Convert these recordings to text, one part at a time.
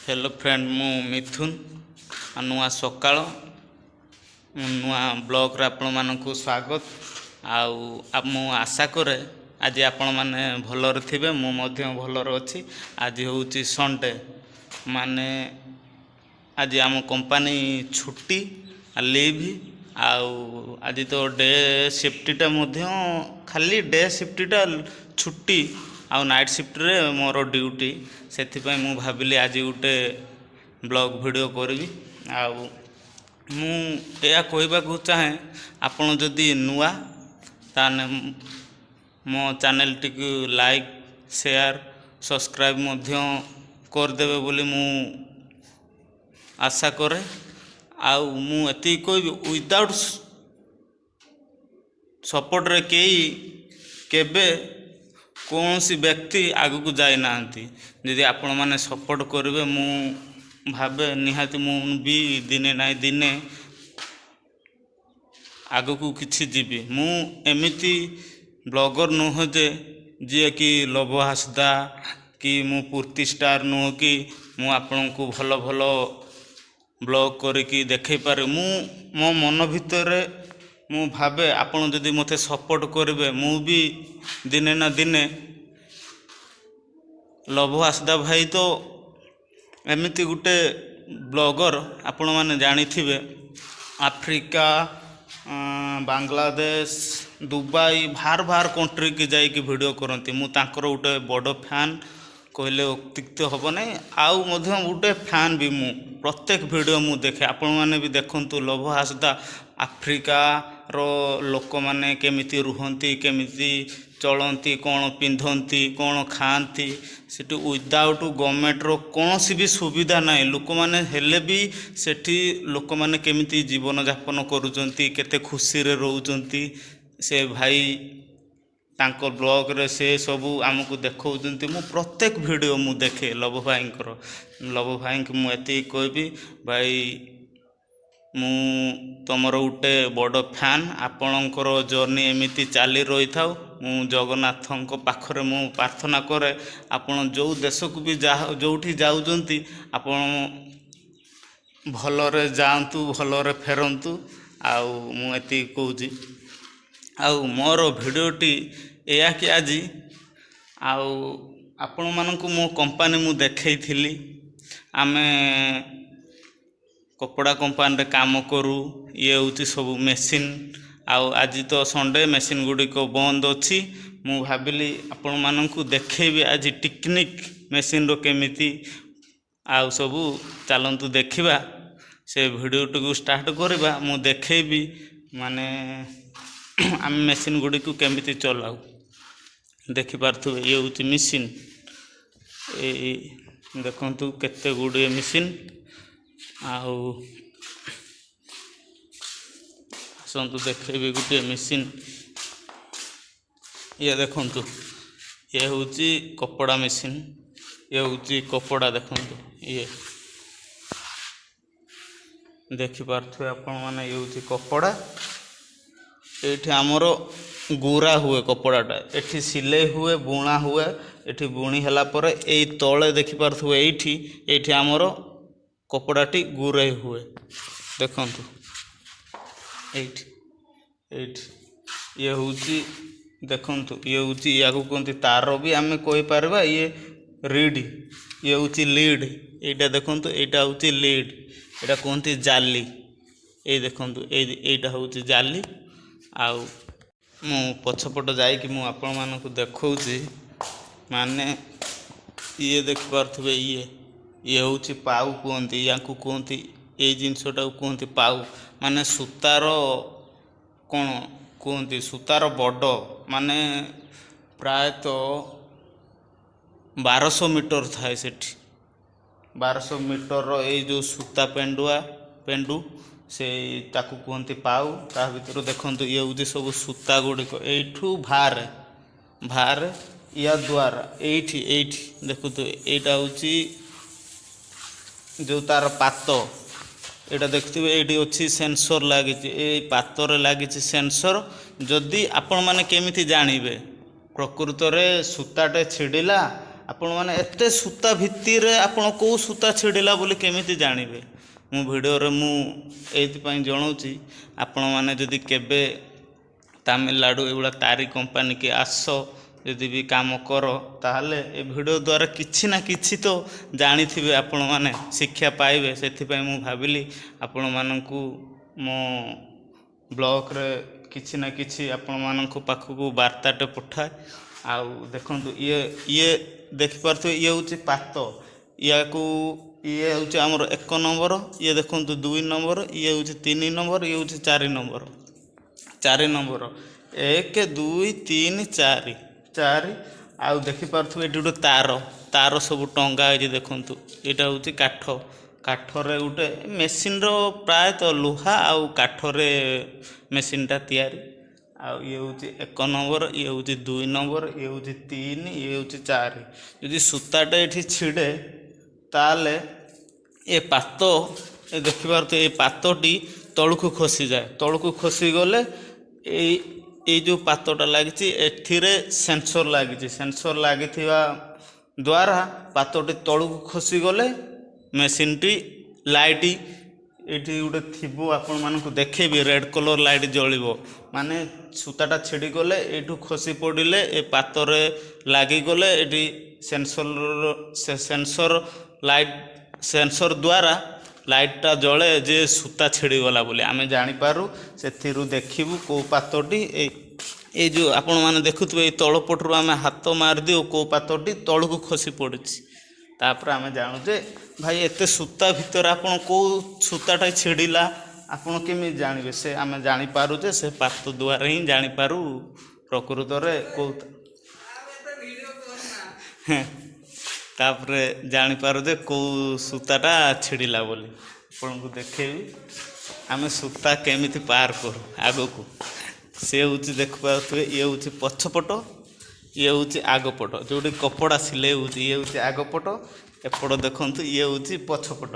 Hello friend, ମୁଁ ମିଥୁନ। ଆଉ ନୂଆ ସକାଳ, ନୂଆ ବ୍ଲଗ୍ରେ ଆପଣମାନଙ୍କୁ ସ୍ୱାଗତ। ଆଉ ମୁଁ ଆଶା କରେ ଆଜି ଆପଣମାନେ ଭଲରେ ଥିବେ। ମୁଁ ମଧ୍ୟ ଭଲରେ ଅଛି। ଆଜି ହେଉଛି ସଣ୍ଡେ, ମାନେ ଆଜି ଆମ କମ୍ପାନୀ ଛୁଟି, ଲିଭ୍। ଆଉ ଆଜି ତ ଡେ ସିଫ୍ଟଟା ମଧ୍ୟ, ଖାଲି ଡେ ସିଫ୍ଟଟା ଛୁଟି ଆଉ ନାଇଟ୍ ସିଫ୍ଟରେ ମୋର ଡ୍ୟୁଟି। ସେଥିପାଇଁ ମୁଁ ଭାବିଲି ଆଜି ଗୋଟେ ବ୍ଲଗ୍ ଭିଡ଼ିଓ କରିବି। ଆଉ ମୁଁ ଏହା କହିବାକୁ ଚାହେଁ, ଆପଣ ଯଦି ନୂଆ ତାହେଲେ ମୋ ଚ୍ୟାନେଲଟିକୁ ଲାଇକ୍, ସେୟାର, ସବସ୍କ୍ରାଇବ୍ ମଧ୍ୟ କରିଦେବେ ବୋଲି ମୁଁ ଆଶା କରେ। ଆଉ ମୁଁ ଏତିକି କହିବି, ୱିଦାଉଟ୍ ସପୋର୍ଟରେ କେହି କେବେ କୌଣସି ବ୍ୟକ୍ତି ଆଗକୁ ଯାଇନାହାନ୍ତି। ଯଦି ଆପଣମାନେ ସପୋର୍ଟ କରିବେ, ମୁଁ ଭାବେ ନିହାତି ମୁଁ ବି ଦିନେ ନାଇଁ ଦିନେ ଆଗକୁ କିଛି ଯିବି। ମୁଁ ଏମିତି ବ୍ଲଗର୍ ନୁହଁ ଯେ ଯିଏକି ଲବ ହାସଦା କି ମୁଁ ପୂର୍ତ୍ତି ଷ୍ଟାର୍ ନୁହଁ କି ମୁଁ ଆପଣଙ୍କୁ ଭଲ ଭଲ ବ୍ଲଗ୍ କରିକି ଦେଖାଇ ପାରେ। ମୁଁ ମୋ ମନ ଭିତରେ ମୁଁ ଭାବେ, ଆପଣ ଯଦି ମୋତେ ସପୋର୍ଟ କରିବେ, ମୁଁ ବି ଦିନେ ନା ଦିନେ ଲଭ ହାସଦା ଭାଇ ତ ଏମିତି ଗୋଟେ ବ୍ଲଗର୍, ଆପଣମାନେ ଜାଣିଥିବେ, ଆଫ୍ରିକା, ବାଂଲାଦେଶ, ଦୁବାଇ, ବାହାର ବାହାର କଣ୍ଟ୍ରିକି ଯାଇକି ଭିଡ଼ିଓ କରନ୍ତି। ମୁଁ ତାଙ୍କର ଗୋଟେ ବଡ଼ ଫ୍ୟାନ୍ କହିଲେ ଅତ୍ୟୁକ୍ତି ହେବ ନାହିଁ। ଆଉ ମଧ୍ୟ ଗୋଟେ ଫ୍ୟାନ୍ ବି ମୁଁ। ପ୍ରତ୍ୟେକ ଭିଡ଼ିଓ ମୁଁ ଦେଖେ, ଆପଣମାନେ ବି ଦେଖନ୍ତୁ। ଲଭ ହାସଦା ଆଫ୍ରିକାର ଲୋକମାନେ କେମିତି ରୁହନ୍ତି, କେମିତି ଚଳନ୍ତି, କ'ଣ ପିନ୍ଧନ୍ତି, କ'ଣ ଖାଆନ୍ତି, ସେଠି ୱିଦାଉଟ୍ ଗଭର୍ଣ୍ଣମେଣ୍ଟର କୌଣସି ବି ସୁବିଧା ନାହିଁ ଲୋକମାନେ, ହେଲେ ବି ସେଠି ଲୋକମାନେ କେମିତି ଜୀବନଯାପନ କରୁଛନ୍ତି, କେତେ ଖୁସିରେ ରହୁଛନ୍ତି, ସେ ଭାଇ ତାଙ୍କ ବ୍ଲଗ୍ରେ ସେ ସବୁ ଆମକୁ ଦେଖାଉଛନ୍ତି। ମୁଁ ପ୍ରତ୍ୟେକ ଭିଡ଼ିଓ ମୁଁ ଦେଖେ ଲବ ଭାଇଙ୍କର। ଲବ ଭାଇଙ୍କୁ ମୁଁ ଏତିକି କହିବି, ଭାଇ, ମୁଁ ତୁମର ଗୋଟେ ବଡ଼ ଫ୍ୟାନ୍। ଆପଣଙ୍କର ଜର୍ଣ୍ଣି ଏମିତି ଚାଲି ରହିଥାଉ। ମୁଁ ଜଗନ୍ନାଥଙ୍କ ପାଖରେ ମୁଁ ପ୍ରାର୍ଥନା କରେ, ଆପଣ ଯେଉଁ ଦେଶକୁ ବି ଯାହା ଯେଉଁଠି ଯାଉଛନ୍ତି, ଆପଣ ଭଲରେ ଯାଆନ୍ତୁ, ଭଲରେ ଫେରନ୍ତୁ। ଆଉ ମୁଁ ଏତିକି କହୁଛି। ଆଉ ମୋର ଭିଡ଼ିଓଟି ଏଇଆ କି ଆଜି ଆଉ ଆପଣମାନଙ୍କୁ ମୋ କମ୍ପାନୀ ମୁଁ ଦେଖେଇଥିଲି। ଆମେ କପଡ଼ା କମ୍ପାନୀରେ କାମ କରୁ। ଇଏ ହେଉଛି ସବୁ ମେସିନ୍। ଆଉ ଆଜି ତ ସଣ୍ଡେ, ମେସିନ୍ ଗୁଡ଼ିକ ବନ୍ଦ ଅଛି। ମୁଁ ଭାବିଲି ଆପଣମାନଙ୍କୁ ଦେଖେଇବି ଆଜି ଟେକ୍ନିକ୍ ମେସିନ୍ର କେମିତି ଆଉ ସବୁ। ଚାଲନ୍ତୁ ଦେଖିବା, ସେ ଭିଡ଼ିଓଟିକୁ ଷ୍ଟାର୍ଟ କରିବା। ମୁଁ ଦେଖେଇବି ମାନେ ଆମେ ମେସିନ୍ ଗୁଡ଼ିକୁ କେମିତି ଚଲାଉ। ଦେଖିପାରୁଥିବେ, ଇଏ ହେଉଛି ମେସିନ୍। ଏଇ ଦେଖନ୍ତୁ, କେତେ ଗୁଡ଼ିଏ ମେସିନ୍। ଆଉ ଆସନ୍ତୁ ଦେଖେଇବି ଗୋଟିଏ ମେସିନ୍। ଇଏ ଦେଖନ୍ତୁ, ଇଏ ହେଉଛି କପଡ଼ା ମେସିନ୍। ଇଏ ହେଉଛି କପଡ଼ା। ଦେଖନ୍ତୁ, ଇଏ ଦେଖିପାରୁଥିବେ ଆପଣମାନେ, ଇଏ ହେଉଛି କପଡ଼ା। ଏଇଠି ଆମର ଗୁରା ହୁଏ କପଡ଼ାଟା। ଏଠି ସିଲେଇ ହୁଏ, ବୁଣା ହୁଏ। ଏଠି ବୁଣି ହେଲା ପରେ ଏଇ ତଳେ ଦେଖିପାରୁଥିବେ, ଏଇଠି ଆମର କପଡ଼ାଟି ଗୁରେଇ ହୁଏ। ଦେଖନ୍ତୁ, ଏଇଠି ଇଏ ହେଉଛି। ଦେଖନ୍ତୁ, ଇଏ ହେଉଛି, ୟାକୁ କୁହନ୍ତି ତାର ବି ଆମେ କହିପାରିବା। ଇଏ ରିଡ୍, ଇଏ ହେଉଛି ଲିଡ୍। ଏଇଟା ଦେଖନ୍ତୁ, ଏଇଟା ହେଉଛି ଲିଡ୍। ଏଇଟା କୁହନ୍ତି ଜାଲି। ଏଇ ଦେଖନ୍ତୁ, ଏଇଟା ହେଉଛି ଜାଲି। ଆଉ ମୁଁ ପଛପଟ ଯାଇକି ମୁଁ ଆପଣମାନଙ୍କୁ ଦେଖାଉଛି। ମାନେ ଇଏ ଦେଖିପାରୁଥିବେ, ଇଏ ହେଉଛି ପାଉ କୁହନ୍ତି ୟାଙ୍କୁ କୁହନ୍ତି। ଏଇ ଜିନିଷଟାକୁ କୁହନ୍ତି ପାଉ। ମାନେ ସୂତାର କ'ଣ କୁହନ୍ତି, ସୂତାର ବଡ଼, ମାନେ ପ୍ରାୟତଃ 1200 ମିଟର ଥାଏ ସେଠି। 1200 ମିଟରର ଏଇ ଯେଉଁ ସୂତା ପେଣ୍ଡୁଆ ପେଣ୍ଡୁ, ସେଇ ତାକୁ କୁହନ୍ତି ପାଉ। ତା ଭିତରୁ ଦେଖନ୍ତୁ, ଇଏ ହେଉଛି ସବୁ ସୂତା ଗୁଡ଼ିକ ଏଇଠୁ ବାହାରେ ୟା ଦ୍ୱାରା। ଏଇଠି ଦେଖନ୍ତୁ, ଏଇଟା ହେଉଛି ଯେଉଁ ତାର ପାତ। ଏଇଟା ଦେଖିଥିବେ, ଏଇଠି ଅଛି ସେନ୍ସର ଲାଗିଛି। ଏଇ ପାତରେ ଲାଗିଛି ସେନ୍ସର। ଯଦି ଆପଣମାନେ କେମିତି ଜାଣିବେ ପ୍ରକୃତରେ ସୂତାଟେ ଛିଡ଼ିଲା ଆପଣମାନେ ଏତେ ସୂତା ଭିତ୍ତିରେ ଆପଣ କେଉଁ ସୂତା ଛିଡ଼ିଲା ବୋଲି କେମିତି ଜାଣିବେ? ମୁଁ ଭିଡ଼ିଓରେ ମୁଁ ଏଇଥିପାଇଁ ଜଣାଉଛି, ଆପଣମାନେ ଯଦି କେବେ ତାମିଲନାଡ଼ୁ ଏଗୁଡ଼ା ତାରି କମ୍ପାନୀକି ଆସ, ଯଦି ବି କାମ କର, ତାହେଲେ ଏ ଭିଡ଼ିଓ ଦ୍ୱାରା କିଛି ନା କିଛି ତ ଜାଣିଥିବେ, ଆପଣମାନେ ଶିକ୍ଷା ପାଇବେ। ସେଥିପାଇଁ ମୁଁ ଭାବିଲି ଆପଣମାନଙ୍କୁ ମୋ ବ୍ଲଗ୍ରେ କିଛି ନା କିଛି ଆପଣମାନଙ୍କ ପାଖକୁ ବାର୍ତ୍ତାଟେ ପଠାଏ। ଆଉ ଦେଖନ୍ତୁ, ଇଏ ଦେଖିପାରୁଥିବେ, ଇଏ ହେଉଛି ପାତ। ୟାକୁ ଇଏ ହେଉଛି ଆମର 1 ନମ୍ବର, ଇଏ ଦେଖନ୍ତୁ 2 ନମ୍ବର, ଇଏ ହେଉଛି 3 ନମ୍ବର, ଇଏ ହେଉଛି 4 ନମ୍ବର। 4 ନମ୍ବର, 1 2 3 4 4। ଆଉ ଦେଖିପାରୁଥିବେ ଏଠି ଗୋଟେ ତାର ସବୁ ଟଙ୍ଗା ହେଇଛି। ଦେଖନ୍ତୁ, ଏଇଟା ହେଉଛି କାଠ, କାଠରେ ଗୋଟେ ମେସିନ୍ର, ପ୍ରାୟତଃ ଲୁହା ଆଉ କାଠରେ ମେସିନ୍ଟା ତିଆରି। ଆଉ ଇଏ ହେଉଛି 1 ନମ୍ବର, ଇଏ ହେଉଛି 2 ନମ୍ବର, ଇଏ ହେଉଛି 3, ଇଏ ହେଉଛି 4। ଯଦି ସୂତାଟା ଏଠି ଛିଡ଼େ, ତାହେଲେ ଏ ପାତ, ଏ ଦେଖିପାରୁଥିବେ, ଏ ପାତଟି ତଳକୁ ଖସିଯାଏ। ତଳକୁ ଖସିଗଲେ ଏଇ ଯେଉଁ ପାତଟା ଲାଗିଛି, ଏଥିରେ ସେନ୍ସର ଲାଗିଛି। ସେନ୍ସର ଲାଗିଥିବା ଦ୍ୱାରା ପାତଟି ତଳକୁ ଖସିଗଲେ ମେସିନ୍ଟି ଲାଇଟ୍ ଏଇଠି ଗୋଟେ ଥିବ, ଆପଣମାନଙ୍କୁ ଦେଖେଇବି, ରେଡ଼୍ କଲର୍ ଲାଇଟ୍ ଜଳିବ। ମାନେ ସୂତାଟା ଛିଡ଼ିଗଲେ, ଏଇଠୁ ଖସି ପଡ଼ିଲେ, ଏ ପାତରେ ଲାଗିଗଲେ, ଏଠି ସେନ୍ସର ଲାଇଟ୍, ସେନ୍ସର ଦ୍ୱାରା ଲାଇଟ୍ଟା ଜଳେ ଯେ ସୂତା ଛିଡ଼ିଗଲା ବୋଲି ଆମେ ଜାଣିପାରୁ। ସେଥିରୁ ଦେଖିବୁ କେଉଁ ପାତଟି, ଏଇ ଯେଉଁ ଆପଣମାନେ ଦେଖୁଥିବେ, ଏଇ ତଳ ପଟରୁ ଆମେ ହାତ ମାରିଦିଉ କେଉଁ ପାତଟି ତଳକୁ ଖସି ପଡ଼ିଛି। ତାପରେ ଆମେ ଜାଣୁ ଯେ ଭାଇ, ଏତେ ସୂତା ଭିତରେ ଆପଣ କେଉଁ ସୂତାଟା ଛିଡ଼ିଲା ଆପଣ କେମିତି ଜାଣିବେ? ସେ ଆମେ ଜାଣିପାରୁ ଯେ ସେ ପାତ ଦ୍ୱାରା ହିଁ ଜାଣିପାରୁ ପ୍ରକୃତରେ କେଉଁ, ତାପରେ ଜାଣିପାରୁ ଯେ କେଉଁ ସୂତାଟା ଛିଡ଼ିଲା ବୋଲି। ଆପଣଙ୍କୁ ଦେଖେଇବି ଆମେ ସୂତା କେମିତି ପାର କରୁ ଆଗକୁ। ସେ ହେଉଛି ଦେଖିପାରୁଥିବେ, ଇଏ ହେଉଛି ପଛପଟ, ଇଏ ହେଉଛି ଆଗପଟ, ଯେଉଁଠି କପଡ଼ା ସିଲେଇ ହେଉଛି। ଇଏ ହେଉଛି ଆଗପଟ, ଏପଟ ଦେଖନ୍ତୁ, ଇଏ ହେଉଛି ପଛପଟ।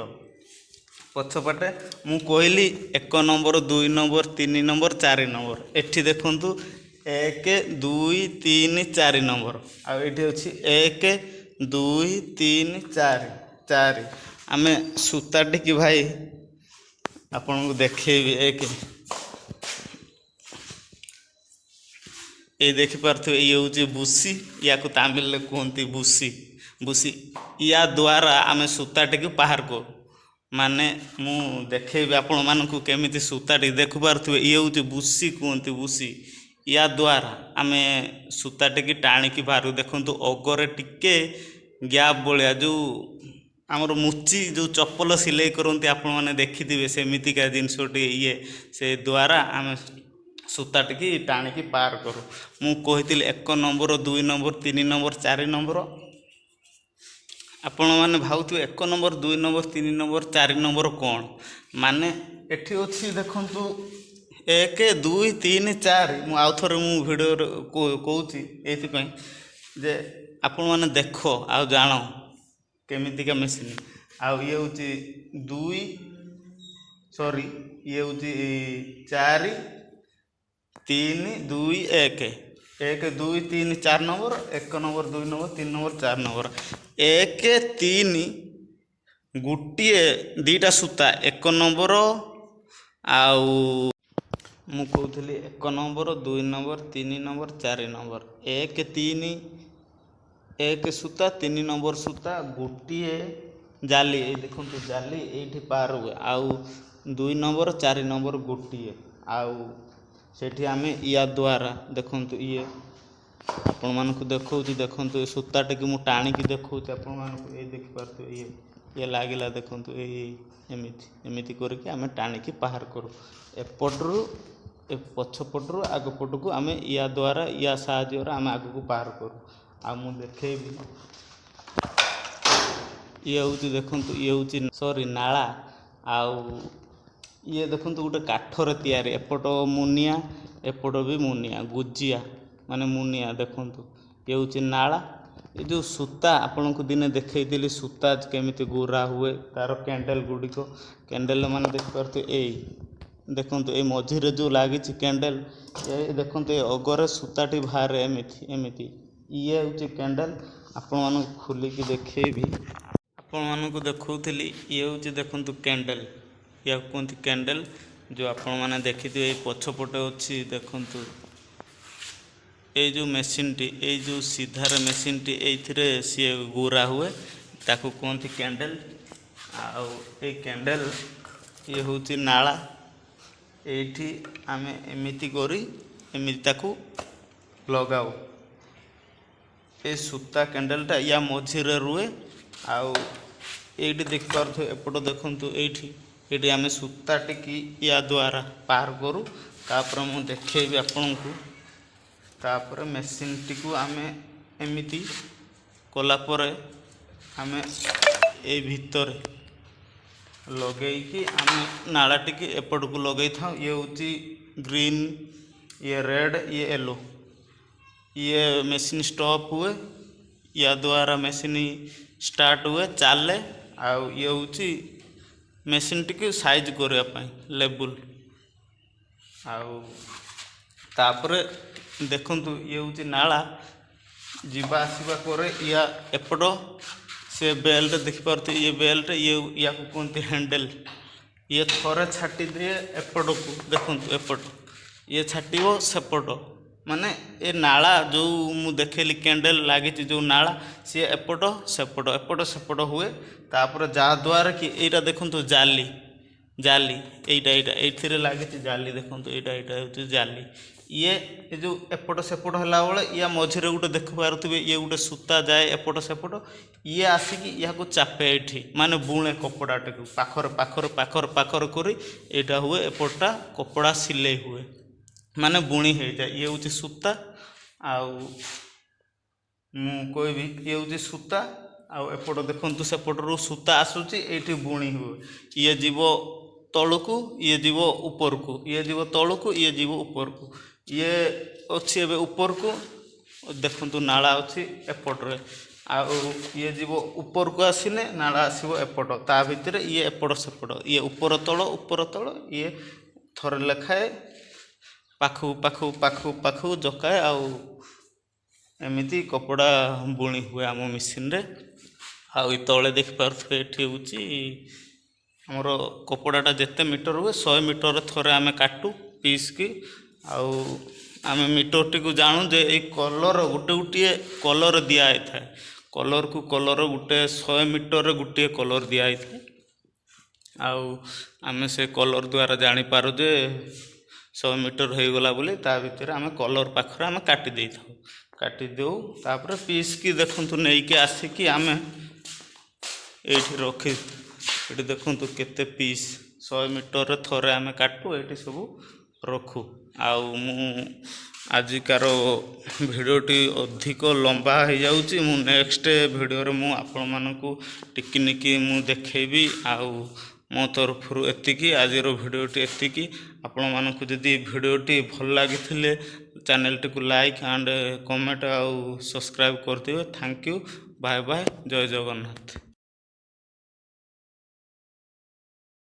ପଛପଟେ ମୁଁ କହିଲି 1 ନମ୍ବର, 2 ନମ୍ବର, 3 ନମ୍ବର, 4 ନମ୍ବର। ଏଠି ଦେଖନ୍ତୁ 1 2 3 4 ନମ୍ବର, ଆଉ ଏଇଠି ଅଛି 1 2 3 4 4। ଆମେ ସୂତା ଟିକି ଭାଇ ଆପଣଙ୍କୁ ଦେଖେଇବି। 1, ଏଇ ଦେଖିପାରୁଥିବେ, ଇଏ ହେଉଛି ବୁସି, ୟାକୁ ତାମିଲରେ କୁହନ୍ତି ବୁସି। ବୁସି ୟା ଦ୍ୱାରା ଆମେ ସୂତାଟିକୁ ବାହାର କରୁ। ମାନେ ମୁଁ ଦେଖେଇବି ଆପଣମାନଙ୍କୁ କେମିତି ସୂତାଟି, ଦେଖିପାରୁଥିବେ, ଇଏ ହେଉଛି ବୁସି କୁହନ୍ତି, ବୁସି। ୟା ଦ୍ୱାରା ଆମେ ସୂତାଟିକି ଟାଣିକି ବାହାରୁ। ଦେଖନ୍ତୁ, ଅଗରେ ଟିକେ ଗ୍ୟାପ୍ ଭଳିଆ, ଯେଉଁ ଆମର ମୁଚି ଯେଉଁ ଚପଲ ସିଲେଇ କରନ୍ତି ଆପଣମାନେ ଦେଖିଥିବେ, ସେମିତିକା ଜିନିଷଟି ଇଏ। ସେ ଦ୍ୱାରା ଆମେ ସୂତାଟିକି ଟାଣିକି ପାର କରୁ। ମୁଁ କହିଥିଲି 1 ନମ୍ବର, 2 ନମ୍ବର, 3 ନମ୍ବର, 4 ନମ୍ବର। ଆପଣମାନେ ଭାବୁଥିବେ 1 ନମ୍ବର, 2 ନମ୍ବର, 3 ନମ୍ବର, 4 ନମ୍ବର କ'ଣ? ମାନେ ଏଠି ଅଛି ଦେଖନ୍ତୁ 1 2 3 4। ମୁଁ ଆଉ ଥରେ ମୁଁ ଭିଡ଼ିଓରେ କହୁଛି ଏଇଥିପାଇଁ ଯେ ଆପଣମାନେ ଦେଖ ଆଉ ଜାଣ କେମିତିକା ମେସିନ୍। ଆଉ ଇଏ ହେଉଛି 2, ସରି, ଇଏ ହେଉଛି 4 3 2 1, 1 2 3 4 number, 1 number, 2 number, 3 number, 4 number. 1 3 ଗୋଟିଏ 2ଟା ସୂତା 1 ନମ୍ବର। ଆଉ ମୁଁ କହୁଥିଲି 1 ନମ୍ବର, 2 ନମ୍ବର, 3 ନମ୍ବର, 4 ନମ୍ବର। 1 3 1 ସୂତା, 3 ନମ୍ବର ସୂତା ଗୋଟିଏ ଜାଲି, ଏଇ ଦେଖନ୍ତୁ ଜାଲି ଏଇଠି ପାର ହୁଏ। ଆଉ 2 ନମ୍ବର, 4 ନମ୍ବର ଗୋଟିଏ। ଆଉ ସେଠି ଆମେ ୟା ଦ୍ୱାରା ଦେଖନ୍ତୁ, ଇଏ ଆପଣମାନଙ୍କୁ ଦେଖାଉଛି, ଦେଖନ୍ତୁ ଏ ସୂତାଟିକୁ ମୁଁ ଟାଣିକି ଦେଖାଉଛି ଆପଣମାନଙ୍କୁ। ଏଇ ଦେଖିପାରୁଥିବେ, ଇଏ ଲାଗିଲା ଦେଖନ୍ତୁ, ଏଇ ଏମିତି କରିକି ଆମେ ଟାଣିକି ବାହାର କରୁ ଏପଟରୁ, ଏ ପଛପଟରୁ ଆଗ ପଟକୁ ଆମେ ୟା ଦ୍ୱାରା, ୟା ସାହାଯ୍ୟରେ ଆମେ ଆଗକୁ ବାହାର କରୁ। ଆଉ ମୁଁ ଦେଖେଇବି, ଇଏ ହେଉଛି ଦେଖନ୍ତୁ, ଇଏ ହେଉଛି ସରି ନାଳା। ଆଉ ଇଏ ଦେଖନ୍ତୁ ଗୋଟେ କାଠରେ ତିଆରି, ଏପଟ ମୁନିଆ, ଏପଟ ବି ମୁନିଆ, ଗୁଜିଆ ମାନେ ମୁନିଆ। ଦେଖନ୍ତୁ, ଇଏ ହେଉଛି ନାଳା। ଏ ଯେଉଁ ସୂତା ଆପଣଙ୍କୁ ଦିନେ ଦେଖେଇଥିଲି, ସୂତା କେମିତି ଗୁରା ହୁଏ, ତାର କ୍ୟାଣ୍ଡେଲ୍ ଗୁଡ଼ିକ, କ୍ୟାଣ୍ଡେଲ୍ ମାନେ ଦେଖିପାରୁଥିବେ, ଏଇ ଦେଖନ୍ତୁ ଏଇ ମଝିରେ ଯେଉଁ ଲାଗିଛି କ୍ୟାଣ୍ଡେଲ୍, ଏ ଦେଖନ୍ତୁ ଏ ଅଗରେ ସୂତାଟି ବାହାରେ ଏମିତି ଏମିତି। ଇଏ ହେଉଛି କ୍ୟାଣ୍ଡେଲ୍। ଆପଣମାନଙ୍କୁ ଖୋଲିକି ଦେଖେଇବି। ଆପଣମାନଙ୍କୁ ଦେଖାଉଥିଲି, ଇଏ ହେଉଛି ଦେଖନ୍ତୁ କ୍ୟାଣ୍ଡେଲ୍, ୟାକୁ କୁହନ୍ତି କ୍ୟାଣ୍ଡେଲ୍। ଯେଉଁ ଆପଣମାନେ ଦେଖିଥିବେ, ଏଇ ପଛପଟେ ଅଛି ଦେଖନ୍ତୁ। ଏଇ ଯେଉଁ ମେସିନ୍ଟି, ଏଇ ଯେଉଁ ସିଧାର ମେସିନ୍ଟି, ଏଇଥିରେ ସିଏ ଗୁରା ହୁଏ, ତାକୁ କୁହନ୍ତି କ୍ୟାଣ୍ଡେଲ୍। ଆଉ ଏଇ କ୍ୟାଣ୍ଡେଲ୍, ଇଏ ହେଉଛି ନାଳା। ଏଇଠି ଆମେ ଏମିତି କରି ଏମିତି ତାକୁ ଲଗାଉ। ଏ ସୂତା କ୍ୟାଣ୍ଡେଲଟା ୟା ମଝିରେ ରୁହେ। ଆଉ ଏଇଠି ଦେଖିପାରୁଥିବେ, ଏପଟ ଦେଖନ୍ତୁ, ଏଇଠି ଆମେ ସୂତା ଟିକି ୟା ଦ୍ୱାରା ପାର କରୁ। ତାପରେ ମୁଁ ଦେଖେଇବି ଆପଣଙ୍କୁ। ତାପରେ ମେସିନ୍ଟିକୁ ଆମେ ଏମିତି କଲା ପରେ ଆମେ ଏଇ ଭିତରେ ଲଗେଇକି ଆମେ ନାଳା ଟିକେ ଏପଟକୁ ଲଗେଇଥାଉ। ଇଏ ହେଉଛି ଗ୍ରୀନ୍, ଇଏ ରେଡ଼୍, ଇଏ ୟେଲୋ। ଇଏ ମେସିନ୍ ଷ୍ଟପ୍ ହୁଏ, ୟା ଦ୍ୱାରା ମେସିନ୍ ଷ୍ଟାର୍ଟ ହୁଏ, ଚାଲେ। ଆଉ ଇଏ ହେଉଛି ମେସିନ୍ ଟିକେ ସାଇଜ୍ କରିବା ପାଇଁ ଲେବୁଲ୍। ଆଉ ତାପରେ ଦେଖନ୍ତୁ, ଇଏ ହେଉଛି ନାଳା, ଯିବା ଆସିବା କରେ। ୟା ଏପଟ ସେ ବେଲ୍ଟ ଦେଖିପାରୁଥିବେ, ଇଏ ବେଲ୍ଟ, ଇଏ ୟାକୁ କୁହନ୍ତି ହ୍ୟାଣ୍ଡେଲ୍। ଇଏ ଥରେ ଛାଟି ଦିଏ ଏପଟକୁ, ଦେଖନ୍ତୁ ଏପଟ ଇଏ ଛାଟିବ ସେପଟ। ମାନେ ଏ ନାଳା ଯେଉଁ ମୁଁ ଦେଖେଇଲି, କ୍ୟାଣ୍ଡେଲ୍ ଲାଗିଛି ଯେଉଁ ନାଳା, ସିଏ ଏପଟ ସେପଟ ଏପଟ ସେପଟ ହୁଏ। ତାପରେ ଯାହାଦ୍ୱାରା କି ଏଇଟା ଦେଖନ୍ତୁ ଜାଲି, ଜାଲି ଏଇଟା ଏଇଥିରେ ଲାଗିଛି ଜାଲି। ଦେଖନ୍ତୁ, ଏଇଟା ହେଉଛି ଜାଲି। ଇଏ ଏ ଯେଉଁ ଏପଟ ସେପଟ ହେଲାବେଳେ ୟା ମଝିରେ ଗୋଟେ ଦେଖିପାରୁଥିବେ, ଇଏ ଗୋଟେ ସୂତା ଯାଏ ଏପଟ ସେପଟ। ଇଏ ଆସିକି ଏହାକୁ ଚାପେ ଏଇଠି, ମାନେ ବୁଣେ କପଡ଼ାଟିକୁ ପାଖରେ ପାଖରେ ପାଖରେ ପାଖରେ କରି। ଏଇଟା ହୁଏ, ଏପଟଟା କପଡ଼ା ସିଲେଇ ହୁଏ, ମାନେ ବୁଣି ହେଇଯାଏ। ଇଏ ହେଉଛି ସୂତା। ଆଉ ମୁଁ କହିବି, ଇଏ ହେଉଛି ସୂତା। ଆଉ ଏପଟ ଦେଖନ୍ତୁ, ସେପଟରୁ ସୂତା ଆସୁଛି, ଏଇଠି ବୁଣି ହୁଏ। ଇଏ ଯିବ ତଳକୁ, ଇଏ ଯିବ ଉପରକୁ, ଇଏ ଯିବ ତଳକୁ, ଇଏ ଯିବ ଉପରକୁ। ଇଏ ଅଛି ଏବେ ଉପରକୁ, ଦେଖନ୍ତୁ ନାଳା ଅଛି ଏପଟରେ। ଆଉ ଇଏ ଯିବ ଉପରକୁ, ଆସିଲେ ନାଳା ଆସିବ ଏପଟ। ତା ଭିତରେ ଇଏ ଏପଟ ସେପଟ, ଇଏ ଉପର ତଳ ଉପର ତଳ, ଇଏ ଥରେ ଲେଖାଏ ପାଖକୁ ପାଖକୁ ପାଖକୁ ପାଖକୁ ଜକାଏ। ଆଉ ଏମିତି କପଡ଼ା ବୁଣି ହୁଏ ଆମ ମେସିନ୍ରେ। ଆଉ ଏ ତଳେ ଦେଖିପାରୁଥିବେ, ଏଠି ହେଉଛି ଆମର କପଡ଼ାଟା ଯେତେ ମିଟର ହୁଏ, 100 ମିଟରରେ ଥରେ ଆମେ କାଟୁ ପିସ୍କି। ଆଉ ଆମେ ମିଟରଟିକୁ ଜାଣୁ ଯେ ଏଇ କଲର୍, ଗୋଟେ ଗୋଟିଏ କଲର୍ ଦିଆ ହେଇଥାଏ, କଲର୍କୁ କଲର୍, ଗୋଟେ 100 ମିଟରରେ ଗୋଟିଏ କଲର୍ ଦିଆ ହେଇଥାଏ। ଆଉ ଆମେ ସେ କଲର୍ ଦ୍ୱାରା ଜାଣିପାରୁ ଯେ 100 ମିଟର ହେଇଗଲା ବୋଲି। ତା ଭିତରେ ଆମେ କଲର୍ ପାଖରେ ଆମେ କାଟି ଦେଇଥାଉ, କାଟି ଦେଉ। ତାପରେ ପିସ୍କି ଦେଖନ୍ତୁ ନେଇକି ଆସିକି ଆମେ ଏଇଠି ରଖି, ଏଠି ଦେଖନ୍ତୁ କେତେ ପିସ୍, 100 ମିଟରରେ ଥରେ ଆମେ କାଟୁ, ଏଇଠି ସବୁ ରଖୁ। ଆଉ ମୁଁ ଆଜିକାର ଭିଡ଼ିଓଟି ଅଧିକ ଲମ୍ବା ହେଇଯାଉଛି। ମୁଁ ନେକ୍ସଟ ଭିଡ଼ିଓରେ ମୁଁ ଆପଣମାନଙ୍କୁ ଟିକିନିକି ମୁଁ ଦେଖେଇବି। ଆଉ ମୋ ତରଫରୁ ଏତିକି, ଆଜିର ଭିଡ଼ିଓଟି ଏତିକି। ଆପଣମାନଙ୍କୁ ଯଦି ଭିଡ଼ିଓଟି ଭଲ ଲାଗିଥିଲେ ଚ୍ୟାନେଲଟିକୁ ଲାଇକ୍ ଆଣ୍ଡ କମେଣ୍ଟ ଆଉ ସବସ୍କ୍ରାଇବ୍ କରିଦେବେ। Thank you, bye bye, Jay Jagannath.